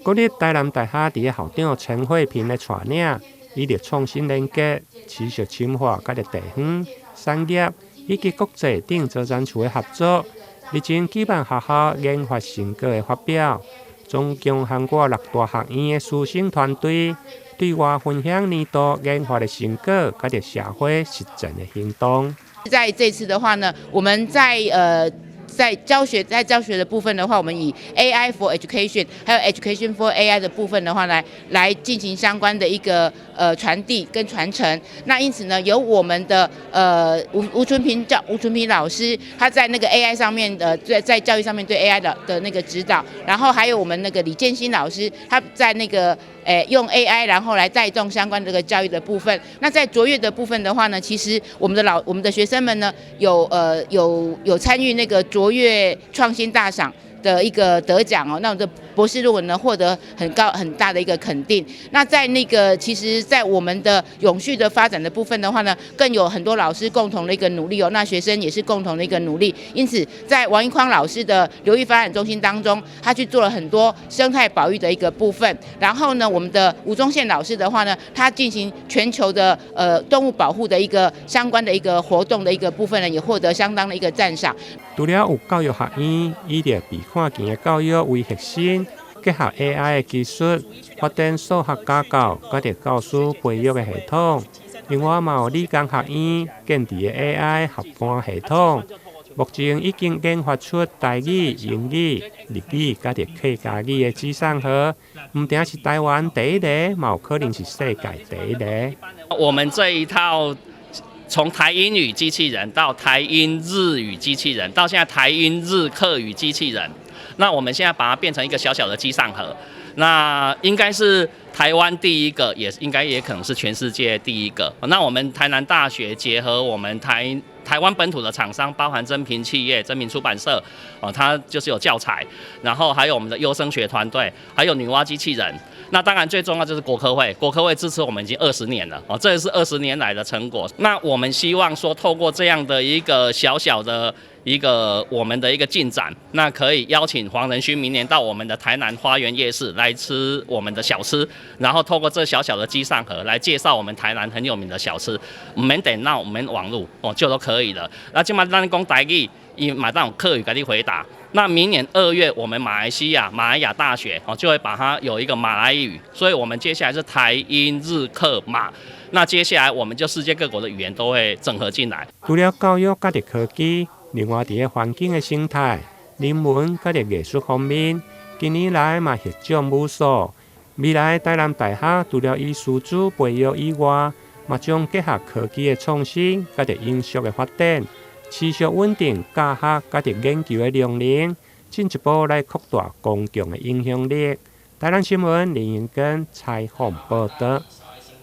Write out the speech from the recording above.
國立臺南大學佇咧校長陳惠萍的帶領，以著創新連結，持續深化佮著地方產業以及國際頂座展處的合作，日前舉辦學校研發成果的發表，總共涵蓋六大學院的師生團隊，對外分享年度研發的成果，佮著社會實踐的行動。在這次的話呢，我們在教學的部分的話，我們以 AI for Education，還有 Education for AI 的部分的話來進行相關的一個傳遞跟傳承。那因此呢，由我們的吳純平老師，他在那個 AI 上面的在教育上面對 AI 的那個指導，然後還有我們那個李建新老師，他在那個用 AI 然後來帶動相關這個教育的部分。那在卓越的部分的話呢，其實我們的學生們呢，有參與那個卓越創新大賞的一個得獎哦，那我們的博士論文呢獲得很高很大的一個肯定。那在那個其實，在我們的永續的發展的部分的話呢，更有很多老師共同的一個努力哦，那學生也是共同的一個努力。因此，在王一匡老師的流域發展中心當中，他去做了很多生態保育的一個部分。然後呢，我們的吳宗憲老師的話呢，他進行全球的動物保護的一個相關的一個活動的一個部分呢，也獲得相當的一個讚賞。除了有教育學院以著被看見的教育為核心，結合 AI 的技術，發展數學家教，佮著教師培育的系統。另外嘛有理工學院建置的 AI 合盤系統，目前已經研發出台語、英語、日語佮著客家語的機上盒，毋單是台灣第一个，嘛有可能是世界第一个。我們這一套從台英語機器人到台英日語機器人，到現在台英日客語機器人，那我們現在把它變成一個小小的機上盒，那應該是台灣第一個，也應該也可能是全世界第一個。那我們台南大學結合我們台灣本土的廠商，包含真平企業、真平出版社，哦，它就是有教材，然後還有我們的優聲學團隊，還有女媧機器人。那當然最重要就是國科會，國科會支持我們已經二十年了，哦，這也是二十年來的成果。那我們希望說，透過這樣的一個小小的一個我們的一個進展，那可以邀請黃仁勳明年到我們的台南花園夜市來吃我們的小吃，然後透過這小小的機上盒來介紹我們台南很有名的小吃，毋免電腦，毋免網路哦，就都可以了。那這馬咱講台語，伊馬上有客語共你回答。那明年2月，我們馬來西亞馬來亞大學哦就會把它有一個馬來語，所以我們接下來是台英日客馬。那接下來我們就世界各國的語言都會整合進來。除了教育佮著科技，另外佇咧環境的生態、人文佮著藝術方面，近年來嘛獲獎無數。未來台南大學除了以師資培育以外，嘛將結合科技的創新佮著永續的發展，持續穩定教學佮著研究的量能，進一步來擴大公共的影響力。台南新聞林英根採訪報導。